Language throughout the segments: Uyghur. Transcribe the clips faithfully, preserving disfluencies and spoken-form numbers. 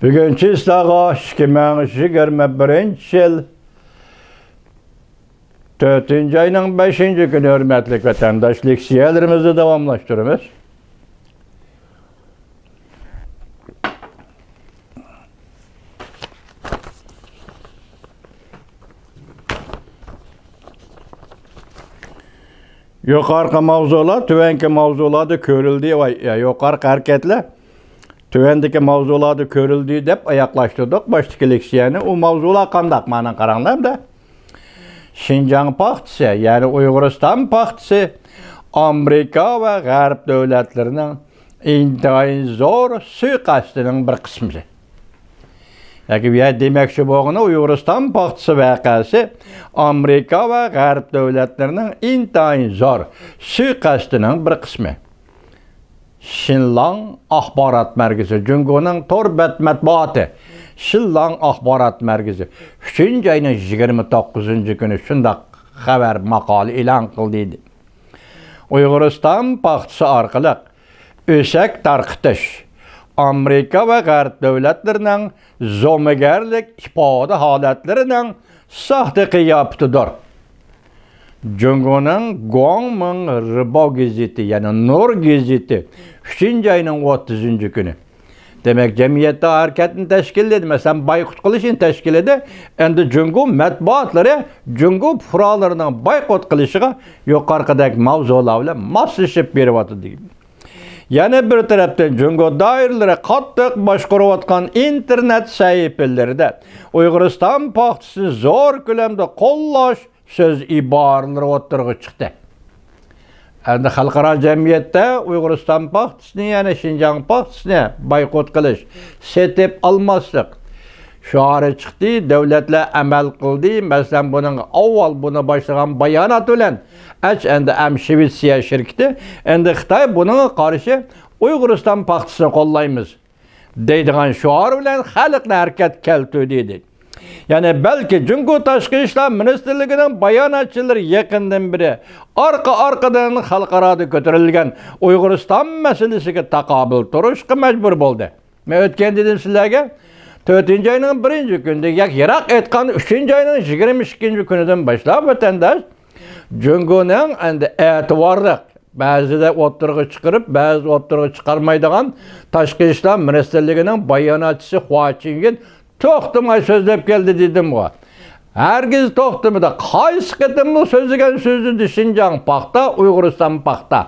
بۈگۈن چىسلاغا ئىككى مىڭ يىگىرمە بىرىنچى يىل تۆتىنچى ئاينىڭ بەشىنچى كۈنى، ھۆرمەتلىك ۋەتەنداش، لېكسىيەلىرىمىزنى داۋاملاشتۇرىمىز. يۇقىرىقى ماۋزۇلار تۆۋەنكى ماۋزۇلاردا كۆرۈلدى، ۋاي، يا، يۇقىرىقى ھەرىكەتلەر تۆۋەندىكى ماۋزۇلاردا كۆرۈلدى دەپ ئاياغلاشتۇردۇق باشتىكى لېكسىيەنى. ئۇ ماۋزۇلار قانداق؟ مانا قاراڭلار ئەمدى. شىنجاڭ پاختىسى، يەنى ئۇيغۇرىستان پاختىسى ئامېرىكا ۋە غەرب دۆلەتلىرىنىڭ ئىنتايىن زور سۇيىقەستىنىڭ بىر قىسمى. ياكى بۇ يەردە دېمەكچى بولغىنى، ئۇيغۇرىستان پاختىسى ۋەقەسى ئامېرىكا ۋە غەرب دۆلەتلىرىنىڭ ئىنتايىن زور سۇيىقەستىنىڭ بىر قىسمى. شىنلاڭ ئاخبارات مەركىزى، جۇڭگونىڭ تور بەت مەتبۇئاتى، شىنلاڭ ئاخبارات مەركىزى ئۈچىنچى ئاينىڭ يىگىرمە توققۇزىنچى كۈنى شۇنداق خەۋەر ماقالە ئېلان قىلدى. ئۇيغۇرىستان پاختىسى ئارقىلىق ئۆسەك تارقىتىش ئامېرىكا ۋە غەرب دۆلەتلىرىنىڭ زومىگەرلىك ئىپادە ھالەتلىرىنىڭ ساختا قىياپىتىدۇر. جۇڭگونىڭ گۇاڭمىڭ رىباۋ گېزىتى، يەنى نۇر گېزىتى، ئۈچىنچى ئاينىڭ ئوتتۇزىنچى كۈنى. دېمەك، جەمئىيەتتە ھەرىكەتنى تەشكىللىدى، مەسىلەن، بايقۇت قىلىشنى تەشكىللىدى. ئەمدى جۇڭگو مەتبۇئاتلىرى جۇڭگو پۇقرالىرىنىڭ بايقۇت قىلىشىغا يۇقىرىقىدەك ماۋزۇلار بىلەن ماسلىشىپ بېرىۋاتىدۇ. يەنە بىر تەرەپتىن، جۇڭگو دائىرىلىرى قاتتىق باشقۇرۇۋاتقان ئىنتېرنېت سەھىپىلىرىدە ئۇيغۇرىستان پاختىسىنى زور كۆلەمدە قوللاش سۆز ئىبارىلىرى ئوتتۇرىغا چىقتى. ئەمدى خەلقئارا جەمئىيەتتە ئۇيغۇرىستان پاختىسىنى، يەنى شىنجاڭ پاختىسىنى بايقۇت قىلىش، سېتىپ ئالماسلىق شوئارى چىقتى، دۆلەتلەر ئەمەل قىلدى. مەسىلەن، بۇنىڭ ئاۋۋال بۇنى باشلىغان بايانات بىلەن ئەچ ئەندى ئەم شىۋېتسىيە شىركىتى ئەندى خىتاي بۇنىڭغا قارشى ئۇيغۇرىستان پاختىسىنى قوللايمىز دەيدىغان شوئار بىلەن خەلقنى ھەرىكەتكە كەلتۈردى، دېدى. يەنى بەلكى جۇڭگو تاشقى ئىشلار مىنىستىرلىكىنىڭ باياناتچىلىرى يېقىندىن بېرى ئارقا-ئارقىدىن خەلقئارادا كۆتۈرۈلگەن ئۇيغۇرىستان مەسىلىسىگە تاقابىل تۇرۇشقا مەجبۇر بولدى. مەن ئۆتكەن دېدىم سىلەرگە، تۆتىنچى ئاينىڭ بىرىنچى كۈنىدە، ياكى يىراق ئېيتقاندا، ئۈچىنچى ئاينىڭ يىگىرمە ئىككىنچى كۈنىدىن باشلاپ، ۋەتەنداش، جۇڭگونىڭ ئەندى ئەتىۋارلىق، بەزىدە ئوتتۇرىغا چىقىرىپ، بەزىدە ئوتتۇرىغا چىقارمايدىغان تاشقى ئىشلار مىنىستىرلىكىنىڭ باياناتچىسى خۇا چىنيىن توختىماي سۆزلەپ كەلدى دېدىمغۇ. ھەرگىز توختىمىدى. قايسى قېتىملىق سۆزلىگەن سۆزىدە شىنجاڭ پاختا، ئۇيغۇرىستان پاختا،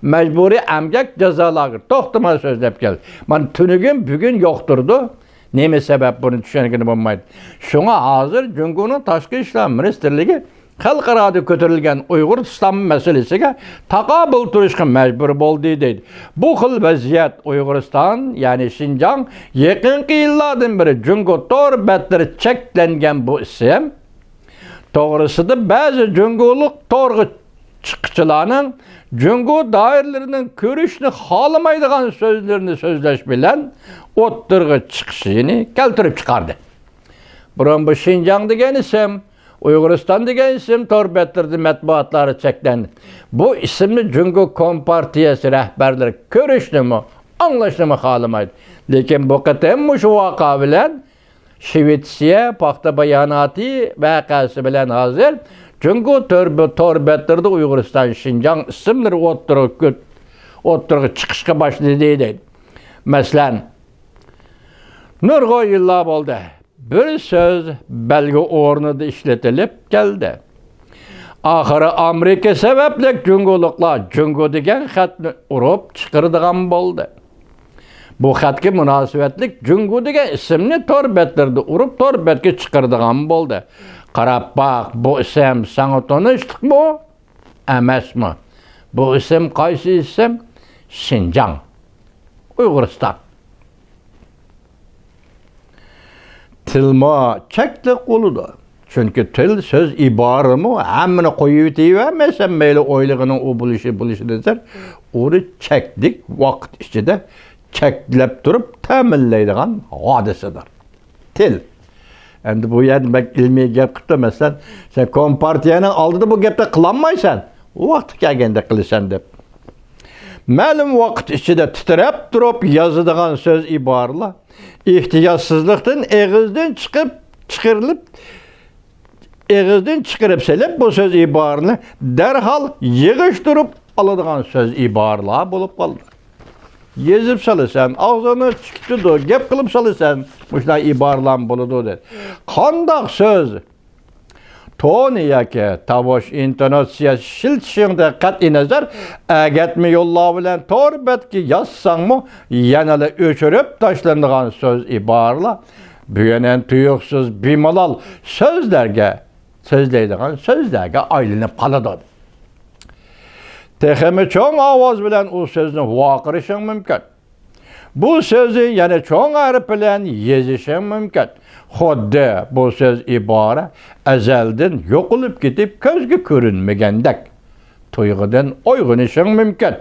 مەجبۇرىي ئەمگەك، جازا لاگېرى، توختىماي سۆزلەپ كەلدى. مانا تۈنۈگۈن، بۈگۈن يوقتۇرىدۇ. نېمە سەۋەب، بۇنى چۈشەنگىلى بولمايدۇ. شۇڭا ھازىر جۇڭگونىڭ تاشقى ئىشلار مىنىستىرلىكى خەلقئارادا كۆتۈرۈلگەن ئۇيغۇرىستان مەسىلىسىگە تاقابىل تۇرۇشقا مەجبۇر بولدى، دەيدۇ. بۇ خىل ۋەزىيەت ئۇيغۇرىستان، يەنى شىنجاڭ، يېقىنقى يىللاردىن بېرى جۇڭگو تور بەتلىرى چەكلەنگەن بۇ ئىسىم توغرىسىدا بەزى جۇڭگولۇق تورغا چىققۇچىلارنىڭ جۇڭگو دائىرىلىرىنىڭ كۆرۈشنى خالىمايدىغان سۆزلىرىنى سۆزلەش بىلەن ئوتتۇرىغا چىقىشىنى كەلتۈرۈپ چىقاردى. بۇرۇن بۇ شىنجاڭ دېگەن ئىسىم، ئۇيغۇرىستان دېگەن ئىسىم تور بەتلىرىدە، مەتبۇئاتلاردا چەكلەندى. بۇ ئىسىمنى جۇڭگو كومپارتىيەسى رەھبەرلىرى كۆرۈشنىمۇ، ئاڭلاشنىمۇ خالىمايدۇ. لېكىن بۇ قېتىم مۇشۇ ۋەقە بىلەن، شىۋېتسىيە پاختا باياناتى ۋەقەسى بىلەن ھازىر جۇڭگو تور، تور بەتلىرىدە ئۇيغۇرىستان، شىنجاڭ ئىسىملىرى ئوتتۇرىغا كۆت-، ئوتتۇرىغا چىقىشقا باشلىدى، دەيدۇ. مەسىلەن، نۇرغۇن يىللار بولدى. بىر سۆز بەلگە ئورنىدا ئىشلىتىلىپ كەلدى. ئاخىرى ئامېرىكا سەۋەبلىك جۇڭگولۇقلار جۇڭگو دېگەن خەتنى ئۇرۇپ چىقىرىدىغان بولدى. بۇ خەتكە مۇناسىۋەتلىك جۇڭگو دېگەن ئىسىمنى تور بەتلىرىدە ئۇرۇپ، تور بەتكە چىقىرىدىغان بولدى. قاراپ باق، بۇ ئىسىم ساڭا تونۇشلۇقمۇ، ئەمەسمۇ؟ بۇ ئىسىم قايسى ئىسىم؟ شىنجاڭ. ئۇيغۇرىستان. تىلمۇ چەكلىك بولىدۇ. چۈنكى تىل سۆز ئىبارىمۇ ھەممىنى قويۇۋېتىۋەرمەيسەن، مەيلى ئويلىغىنىڭ ئۇ بولۇشى، بولۇشىدىن سىرت، ئۇنى چەكلىك ۋاقىت ئىچىدە چەكلەپ تۇرۇپ تەمىنلەيدىغان ھادىسىدۇر. تىل. ئەمدى بۇ يەردە بەك ئىلمىي گەپ قىپتۇ. مەسىلەن، سەن كومپارتىيەنىڭ ئالدىدا بۇ گەپنى قىلالمايسەن. ۋاقتى كەلگەندە قىلىسەن دەپ. مەلۇم ۋاقىت ئىچىدە تىترەپ تۇرۇپ يازىدىغان سۆز ئىبارىلەر ئېھتىياتسىزلىقتىن ئېغىزدىن چىقىپ، چىقىرىلىپ، ئېغىزدىن چىقىرىپ سېلىپ، بۇ سۆز ئىبارىنى دەرھال يىغىشتۇرۇپ ئالىدىغان سۆز ئىبارىلەر بولۇپ قالدى. يېزىپ سالىسەن، ئاغزىڭنى چىقىتىدۇ، گەپ قىلىپ سالىسەن، مۇشۇنداق ئىبارىلەرمۇ بولىدۇ دېدى. قانداق سۆز؟ تون ياكى تاۋۇش ئىنتوناتسىيە ئىشلىتىشىڭدە قەتئىي نەزەر، ئەگەتمە يوللار بىلەن تور بەتكە يازساڭمۇ، يەنىلا ئۆچۈرۈپ تاشلىنىدىغان سۆز ئىبارىلەر بۈگۈنەن تۇيۇقسىز بىمالال سۆزلەرگە، سۆزلەيدىغان سۆزلەرگە ئايلىنىپ قالىدۇ. تېخىمۇ چوڭ ئاۋاز بىلەن ئۇ سۆزنى ۋارقىرىشىڭ مۇمكىن. بۇ سۆزنى يەنە چوڭ ھەرپ بىلەن يېزىشىڭ مۇمكىن. خۇددى بۇ سۆز ئىبارە ئەزەلدىن يوقىلىپ كېتىپ كۆزگە كۆرۈنمىگەندەك. تۇيغۇدىن ئويغىنىشىڭ مۇمكىن.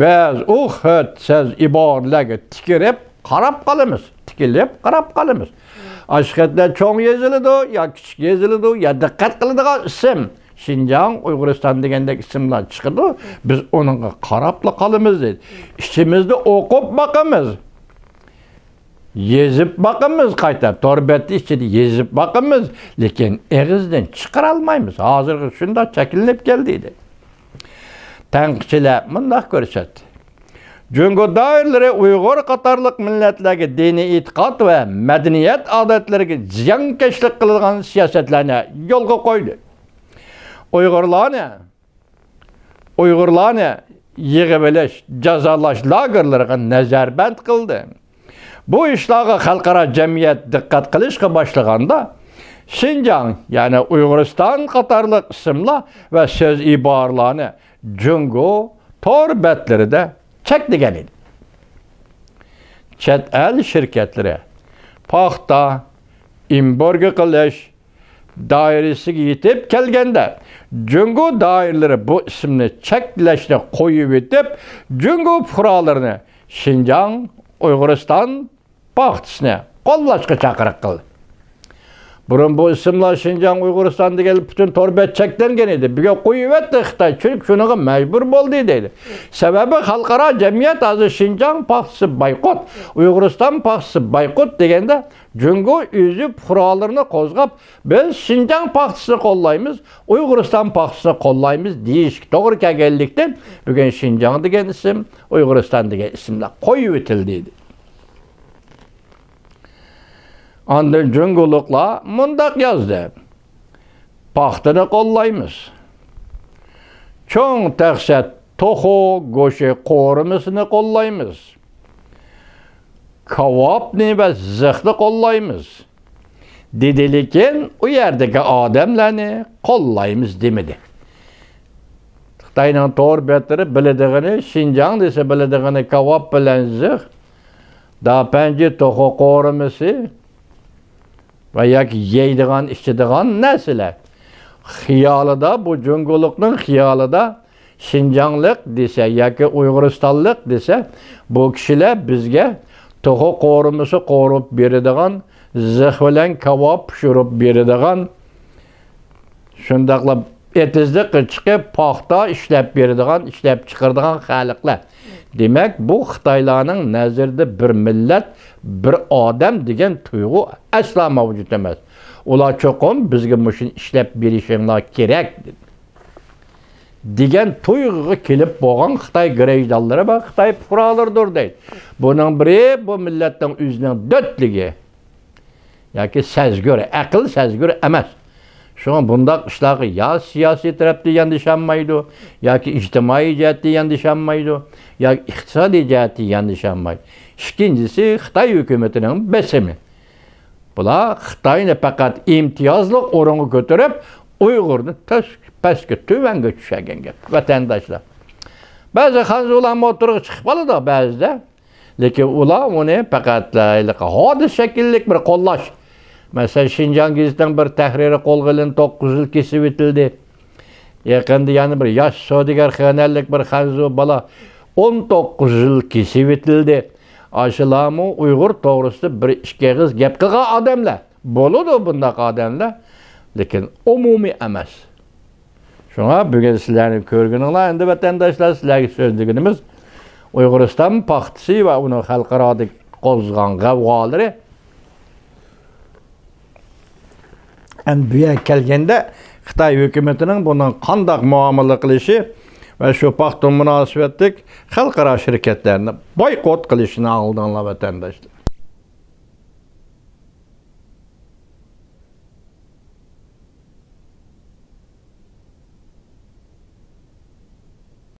بىز ئۇ خىل سۆز ئىبارىلەرگە تىكىلىپ قاراپ قالىمىز، تىكىلىپ قاراپ قالىمىز. ئاشۇ خەتلەر چوڭ يېزىلىدۇ يا كىچىك يېزىلىدۇ يا دىققەت قىلىدىغان ئىسىم، شىنجاڭ، ئۇيغۇرىستان دېگەندەك ئىسىملار چىقىدۇ، بىز ئۇنىڭغا قاراپلا قالىمىز دەيدۇ. ئىچىمىزدە ئوقۇپ باقىمىز، يېزىپ باقىمىز قايتا، تور بەتى ئىچىدە يېزىپ باقىمىز، لېكىن ئېغىزدىن چىقىرالمايمىز. ھازىرغا شۇنداق شەكىللىنىپ كەلدى دەيدۇ. تەنقىدچىلەر مۇنداق كۆرسەتتى. جۇڭگو دائىرىلىرى ئۇيغۇر قاتارلىق مىللەتلەرگە دىنىي ئېتىقاد ۋە مەدەنىيەت ئادەتلىرىگە زىيانكەشلىك قىلىدىغان سىياسەتلەرنى يولغا قويدى. ئۇيغۇرلارنى، ئۇيغۇرلارنى يىغىۋېلىش، جازالاش لاگېرلىرىغا نەزەربەند قىلدى. بۇ ئىشلارغا خەلقئارا جەمئىيەت دىققەت قىلىشقا باشلىغاندا، شىنجاڭ، يەنى ئۇيغۇرىستان قاتارلىق ئىسىملار ۋە سۆز ئىبارىلەرنى جۇڭگو تور بەتلىرىدە چەكلىگەن ئىدى. چەت ئەل شىركەتلىرى پاختا ئېمبارگو قىلىش دائىرىسىگە يېتىپ كەلگەندە، جۇڭگو دائىرىلىرى بۇ ئىسىمنى چەكلەشنى قويۇۋېتىپ، جۇڭگو پۇقرالىرىنى شىنجاڭ، ئۇيغۇرىستان پاختىسىنى قوللاشقا چاقىرىق قىلدى. بۇرۇن بۇ ئىسىملار شىنجاڭ، ئۇيغۇرىستان دېگەن پۈتۈن تور بەت چەكلەنگەن ئىدى. بۈگۈن قويۇۋەتتى خىتاي، چۈنكى شۇنىڭغا مەجبۇر بولدى دەيدۇ. سەۋەبى خەلقئارا جەمئىيەت ھازىر شىنجاڭ پاختىسى بايقۇت، ئۇيغۇرىستان پاختىسى بايقۇت دېگەندە، جۇڭگو ئۆزى پۇقرالىرىنى قوزغاپ، بىز شىنجاڭ پاختىسىنى قوللايمىز، ئۇيغۇرىستان پاختىسىنى قوللايمىز دېيىشكە توغرا كەلگەنلىكتىن، بۈگۈن شىنجاڭ دېگەن ئىسىم، ئۇيغۇرىستان دېگەن ئىسىملار قويۇۋېتىلدى. ئاندىن جۇڭگولۇقلار مۇنداق يازدى: پاختىنى قوللايمىز. چوڭ تەخسە توخۇ گۆشى قورۇمىسىنى قوللايمىز. كاۋاپنى ۋە زىخنى قوللايمىز، دېدى، لېكىن ئۇ يەردىكى ئادەملەرنى قوللايمىز دېمىدى. خىتاينىڭ تور بەتلىرى بىلىدىغىنى، شىنجاڭ دېسە بىلىدىغىنى كاۋاپ بىلەن زىخ، داپەنجى توخۇ قورۇمىسى ۋە ياكى يەيدىغان، ئىچىدىغان نەرسىلەر. خىيالىدا، بۇ جۇڭگولۇقنىڭ خىيالىدا شىنجاڭلىق دېسە ياكى ئۇيغۇرىستانلىق دېسە، بۇ كىشىلەر بىزگە توخۇ قورۇمىسى قورۇپ بېرىدىغان، زىخ بىلەن كاۋاپ پىشۇرۇپ بېرىدىغان، شۇنداقلا ئېتىزلىققا چىقىپ پاختا ئىشلەپ بېرىدىغان، ئىشلەپ چىقىرىدىغان خەلقلەر. دېمەك، بۇ خىتايلارنىڭ نەزىرىدە بىر مىللەت، بىر ئادەم دېگەن تۇيغۇ ئەسلا مەۋجۇت ئەمەس. ئۇلار چوقۇم بىزگە مۇشۇنى ئىشلەپ بېرىشىڭلار كېرەك دېگەن تۇيغۇغا كېلىپ بولغان خىتاي گىرىژدانلىرى ۋە خىتاي پۇقرالىرىدۇر دەيدۇ. بۇنىڭ بىرى، بۇ مىللەتنىڭ ئۆزىنىڭ دۆتلۈكى ياكى سەزگۈر، ئەقىل سەزگۈر ئەمەس. شۇڭا بۇنداق ئىشلارغا يا سىياسىي تەرەپتىن ياندىشالمايدۇ، ياكى ئىجتىمائىي جەھەتتىن ياندىشالمايدۇ، ياكى ئىقتىسادىي جەھەتتىن ياندىشالمايدۇ. ئىككىنچىسى، خىتاي ھۆكۈمىتىنىڭ بېسىمى. بۇلار خىتاينى پەقەت ئىمتىيازلىق ئورۇنغا كۆتۈرۈپ، ئۇيغۇرنى تۆس-، پەسكە، تۆۋەنگە چۈشۈرگەن گەپ، ۋەتەنداشلار. بەزى خەنزۇلارمۇ ئوتتۇرىغا چىقىپ قالىدۇ بەزىدە. لېكىن ئۇلار ئۇنى پەقەت ھېلىقى ھادىسە شەكىللىك بىر قوللاش. مەسىلەن، شىنجاڭ گېزىتىنىڭ بىر تەھرىرى قولغا ئېلىنىپ، توققۇز يىل كېسىۋېتىلدى. يېقىندا يەنە بىر ياش سودىگەر خېنەنلىك بىر خەنزۇ بالا ئون توققۇز يىل كېسىۋېتىلدى. ئاشۇلارمۇ ئۇيغۇر توغرىسىدا بىر ئىككى ئېغىز گەپ قىلغان ئادەملەر. بولىدۇ بۇنداق ئادەملەر، لېكىن ئومۇمىي ئەمەس. شۇڭا بۈگۈن سىلەرنى كۆرگىنىڭلار، ئەمدى ۋەتەنداشلار، سىلەرگە سۆزلىگىنىمىز ئۇيغۇرىستان پاختىسى ۋە ئۇنىڭ خەلقئارادىكى قوزغىغان غەۋغالىرى ئەمدى بۇ يەرگە كەلگەندە خىتاي ھۆكۈمىتىنىڭ بۇنىڭ قانداق مۇئامىلە قىلىشى ۋە شۇ پاختا مۇناسىۋەتلىك خەلقئارا شىركەتلەرنى بايقۇت قىلىشىنى ئاڭلىدىڭلار، ۋەتەنداشلار.